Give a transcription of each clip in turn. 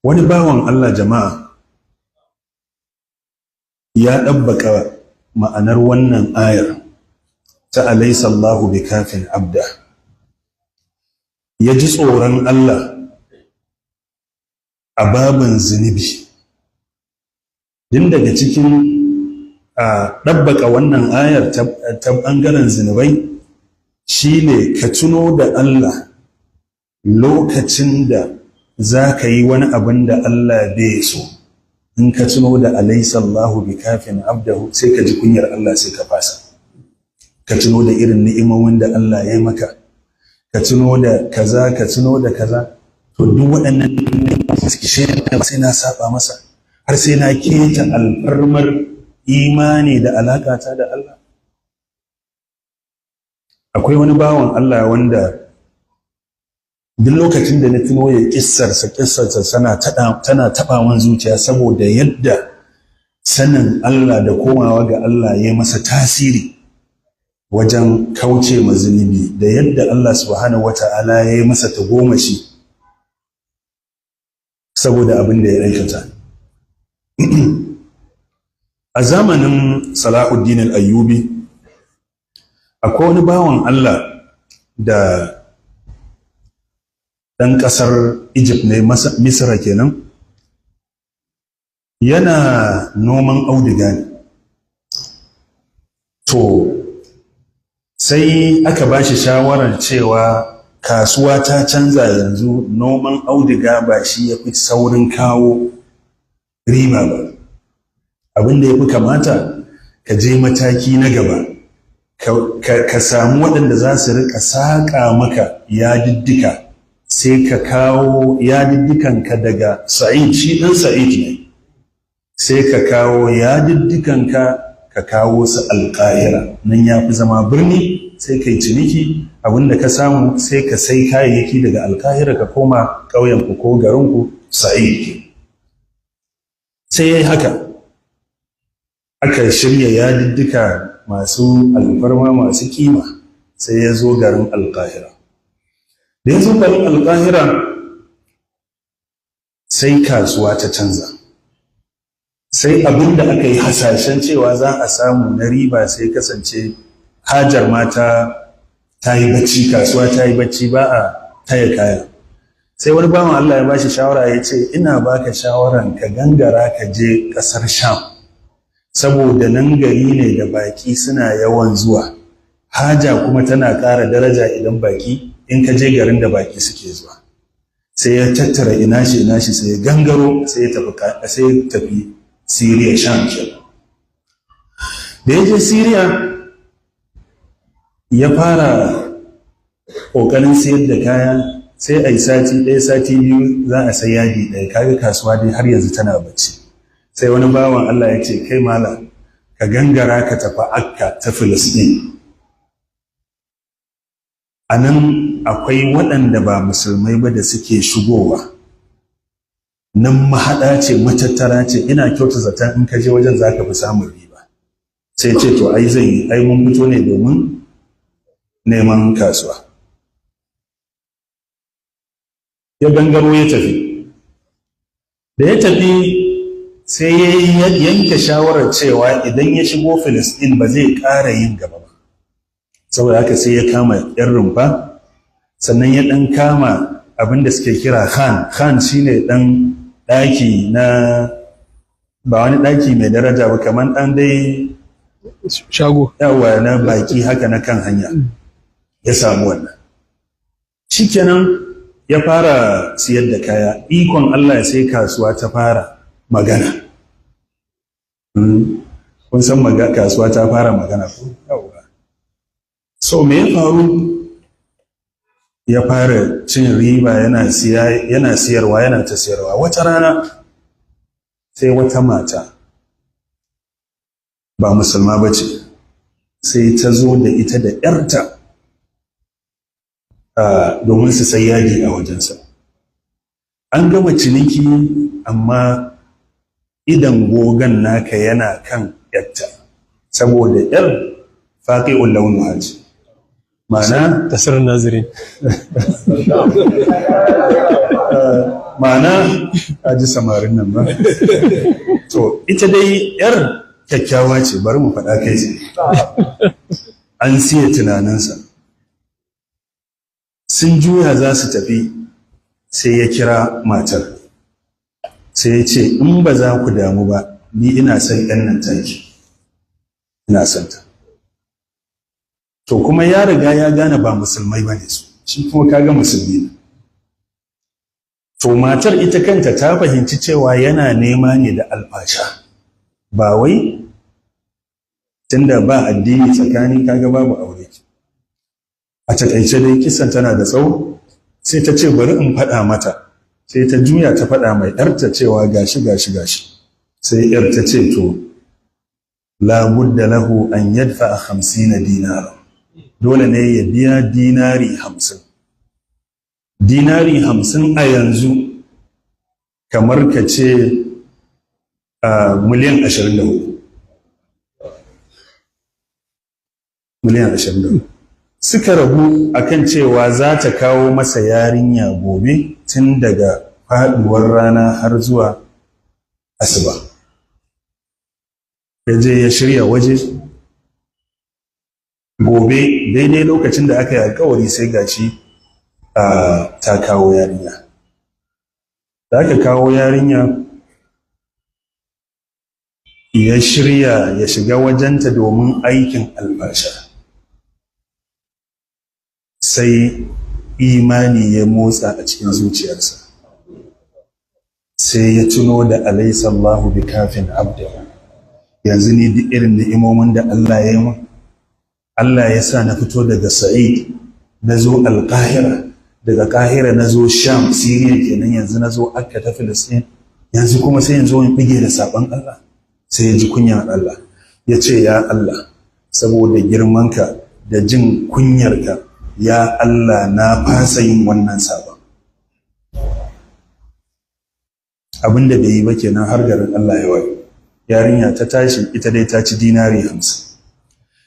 Wani bawan Allah, jama'a, ya ɗabbaka ma'anar wannan ayar ta "Alaysa Allahu bikafin abda". Ya ji tsoron Allah a babin zunubi. Din daga cikin a ɗabbaka wannan ayar ta ɓangaren zunubai shine ka tuno da Allah lokacin da za ka yi wani abin da Allah bai so. In ka tuno da "Alaysa Allahu bikafin abdahu", sai ka ji kunyar Allah, sai ka fasa. Ka tuno da irin ni'imomin da Allah ya yi maka, ka tuno da kaza, ka tuno da kaza. To, duk waɗannan sai na saba masa, har sai na keta alfarmar imani da alaƙata da Allah. Akwai wani bawan Allah wanda duk lokacin da na tuno ya kissarsa, kissarsa tana taɓawan zuciya, saboda yadda sanin Allah da komawa ga Allah ya masa tasiri wajen kauce ma zunubi, da yadda Allah Subhanahu wata'ala ya yi masa tagomashi saboda abin da ya aikata. A zamanin Salahuddin al-Ayyubi akwai wani bawan Allah da ɗan ƙasar Egypt ne, Misra kenan, yana noman auduga ne. To, sai aka ba shi shawarar cewa kasuwa ta canza, yanzu noman auduga ba shi ya fi saurin kawo riba ba. Abin da ya fi kamata, ka je mataki na gaba, ka samu waɗanda za su riƙa saƙa maka yadiddika, sai ka kawo yadiddikanka daga Sa'id. Shi ɗan Sa'id ne. Sai ka kawo yadiddikanka, ka kawo su Alƙahira, nan ya fi zama birni, sai ka yi ciniki. Abinda ka samu, sai ka sai kayayyaki daga Alƙahira, ka koma ƙauyenku ko garinku Sa'id. Sai ya yi haka, aka shirya yadiddika masu alfarma, masu kima, sai ya zo garin Alƙahira. Da ya zo garin Alƙahira, sai kasuwa ta canza, sai abin da aka yi hasashen cewa za a samu na riba sai kasance hajar mata ta yi bacci, kasuwa ta yi bacci, ba a taya kaya. Sai wani bawan Allah ya bashi shawara, ya ce, "Ina baka shawaran ka gangara ka je kasar Sham, saboda nan gari ne da baki suna yawan zuwa, haja kuma tana ƙara daraja idan baki, in ka je garin da baki suke zuwa." Sai ya tattara ina shi ina shi, sai ya gangaro, sai ya tafi Syria, Sham kenan. Da ya je Syria, ya fara ƙoƙarin sayar da kaya. Sai a yi sati 1, sati 2, za a sai yadi 1. Kaga kasuwa dai har yanzu tana bacci. Sai wani bawan Allah ya ce, "Kai malam, ka gangara ka tafi Akka ta Filistin. A nan akwai waɗanda ba musulmai ba da suke shigowa. Nan mahaɗa ce, matattara ce. Ina kyauta zaton in ka je wajen, za ka fi samun riba." Sai ce, "To, ai zai yi, ai mun fito ne domin neman kasuwa." Ya gangaro ya tafi. Da ya tafi, sai ya yanke shawarar cewa idan ya shigo Filistin ba zai ƙara yin gaba ba. Saboda haka sai ya kama yan rumfa, sannan ya ɗan kama abin da suke kira khan. Khan shine ɗan ɗaki na, ba wani ɗaki mai daraja ba, kamar ɗan dai shago. Yawa, na baki haka na kan hanya. Ya samu wannan, shikenan, ya fara siyar da kaya. Ikon Allah, sai kasuwa ta fara magana. Kun san kasuwa ta fara magana ko? Yawa. So me ya faru? Ya fara cin riba, yana siya, yana siyarwa, yana ta siyarwa. Wata rana sai wata mata, ba musulma ba ce, sai ta zo da ita da ‘yarta domin su sai yadi a wajensa. An gama ciniki, amma idan gogan naka yana kan ‘yarta, saboda ‘yar faƙi'un launuha ce. Ma'ana Tasirin nazirin. Ma'ana a ji samarin nan ba. To ita dai yar kyakkyawa ce, bari mu faɗa kai tsaye. An siya tunaninsa. Sun juya za su tafi, sai ya kira matar, sai ya ce, "In ba za ku damu ba, ni ina son yan nan taki, ina son ta." To kuma ya riga ya gane ba musulmai ba ne su, shi kuma kaga musulmi ne. To matar ita kanta ta fahimci cewa yana nema ne da alfasha, ba wai tunda ba addini tsakani, kaga babu aure. A takaice dai kisan tana da tsawo. Sai ta ce, "Bari in faɗa mata." Sai ta juya ta faɗa mai ‘yarta cewa gashi, gashi, gashi. Sai ‘yar ta ce, "To labudda lahu an yadfa 50 dinara, dole ne ya biya dinari 50." Dinari 50 a yanzu kamar ka ce miliyan 24, miliyan 24. Suka rabu akan cewa za ta kawo masa yarinya gobe tun daga faduwar rana har zuwa asuba. Ya je ya shirya waje. Gobe daidai lokacin da aka yi alkawari, sai gashi ta kawo yarinya. Da aka kawo yarinya, ya shirya ya shiga wajenta domin aikin albasha, sai imani ya motsa a cikin zuciyarsa. Sai ya tuno da alaysa Allahu bikafin abda. Yanzu ni duk irin ni'imomin da Allah ya yi min, Allah ya sa na fito daga Sa'id na zo Alƙahira, daga Ƙahira na zo Sham, Siriya kenan, yanzu na zo Akka ta Filistin, yanzu kuma sai yanzu in bige da saban Allah. Sai ya ji kunyan Allah, ya ce, "Ya Allah, saboda girmanka da jin kunyarka, ya Allah, na fasa yin wannan sabon." Abin da bai yi ba kenan har garin Allah ya waye. Yarinya ta tashi, ita dai ta ci dinari 50.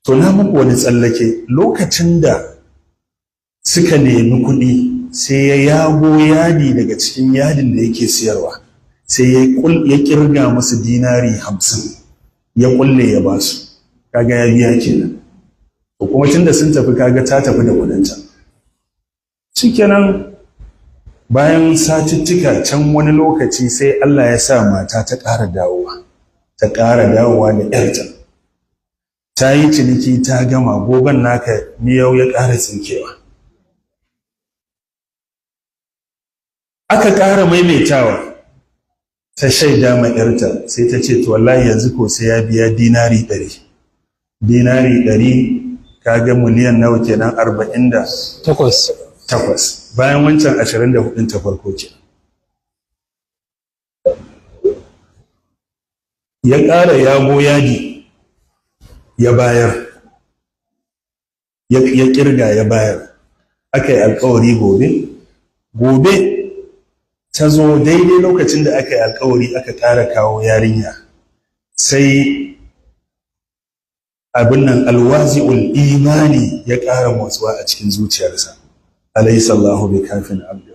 To na muku wani tsallake. Lokacin da suka nemi kuɗi, sai ya yago yadi daga cikin yadin da yake siyarwa, sai ya kirga musu dinari 50, ya kulle ya basu. Kaga ya biya kenan. To kuma tunda sun tafi, kaga ta tafi da kudinta. Shikenan, bayan satuttuka can wani lokaci, sai Allah ya sa mata ta ƙara dawowa, ta ƙara dawowa da ‘yarta. Ta yi ciniki ta gama, gogon naka miyau ya ƙara tsinkewa. Aka ƙara maimaitawa. Ta shaida ma ‘yarta, sai ta ce, "To wallahi yanzu ko sai ya biya dinari 100." Dinari 100 kaga miliyan nawa kenan? Arba'in da takwas. Takwas, bayan wancan 24ɗin ta farko ke. Ya ƙara yago yadi ya bayar, ya ƙirga ya bayar. Aka yi alkawari gobe. Gobe ta zo daidai lokacin da aka yi alkawari, aka ƙara kawo yarinya. Sai abin nan alwazi'ul imani ya ƙara motsuwa a cikin zuciyarsa. Alaysa Allahu bi kafin abdu.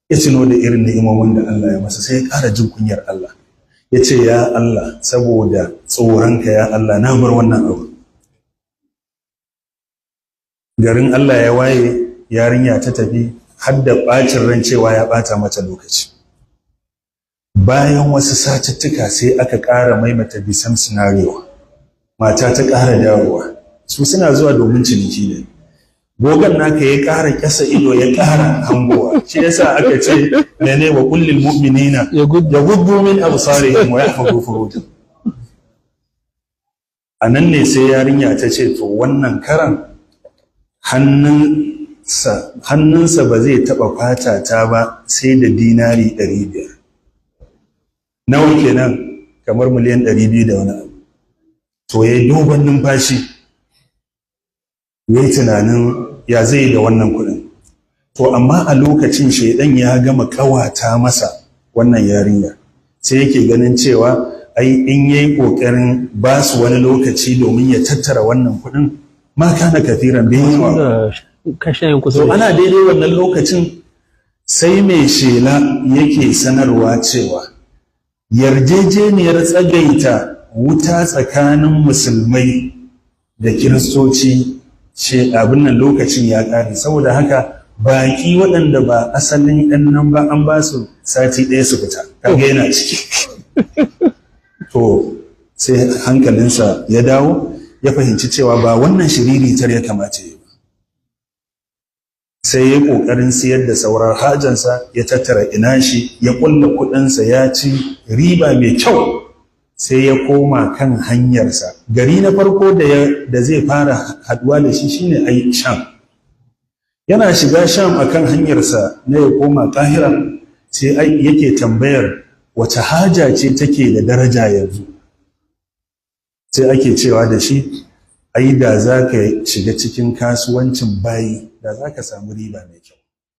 Ya tuno da irin ni'imomin da Allah ya masa, sai ya ƙara jin kunyar Allah. Ya ce, "Ya Allah, saboda tsoronka, ya Allah, na bar wannan abu." Garin Allah ya waye, yarinya ta tafi har da ɓacin ran cewa ya ɓata mata lokaci. Bayan wasu satuttuka, sai aka ƙara maimaita bisan scenario. Mata ta ƙara dawowa. Su suna zuwa domin ciniki ne. Gogon naka ya ƙara kyasa ido, ya ƙara hangowa. Shi yasa aka ce mene? Wa kullil mu'minina Ya gudu. Yaghuddu min absarihim wa yahfazu furujahum. A nan ne sai yarinya ta ce, to wannan karan hannunsa ba zai taɓa fata ta ba sai da dinari 500. Nawa kenan? Kamar miliyan 200 da wani abu. To ya yi dogon numfashi, ya yi tunanin ya zai yi da wannan kuɗin. To amma a lokacin shaidan ya gama ƙawata masa wannan yarinya, sai yake ganin cewa ai in yayi ƙoƙarin ba su wani lokaci domin ya tattara wannan kuɗin Ma kana kathiran, bai yawa ba. Da kashayin kusa To da ana daidai wannan lokacin sai mai shela yake sanarwa cewa yarjejeniyar tsagaita wuta tsakanin Musulmai da Kiristoci ce abin nan, lokacin ya ƙare. Saboda haka baƙi waɗanda ba asalin ɗan nan ba, an ba su sati 1 su fita. Kaga yana ciki. To sai hankalinsa ya dawo, ya fahimci cewa ba wannan shiriritar ya kamata ya yi ba. Sai ya ƙoƙarin siyar da sauran hajansa, ya tattara ina shi, ya ƙulla kuɗinsa, ya ci riba mai kyau, sai ya koma kan hanyarsa. Gari na farko da zai fara haɗuwa da shi shine ai Sham. Yana shiga Sham akan hanyarsa na ya koma Kahira, sai ai yake tambayar wace haja ce take da daraja yanzu. Sai ake cewa da shi, ai da za ka shiga cikin kasuwancin bayi, da za ka samu riba mai kyau.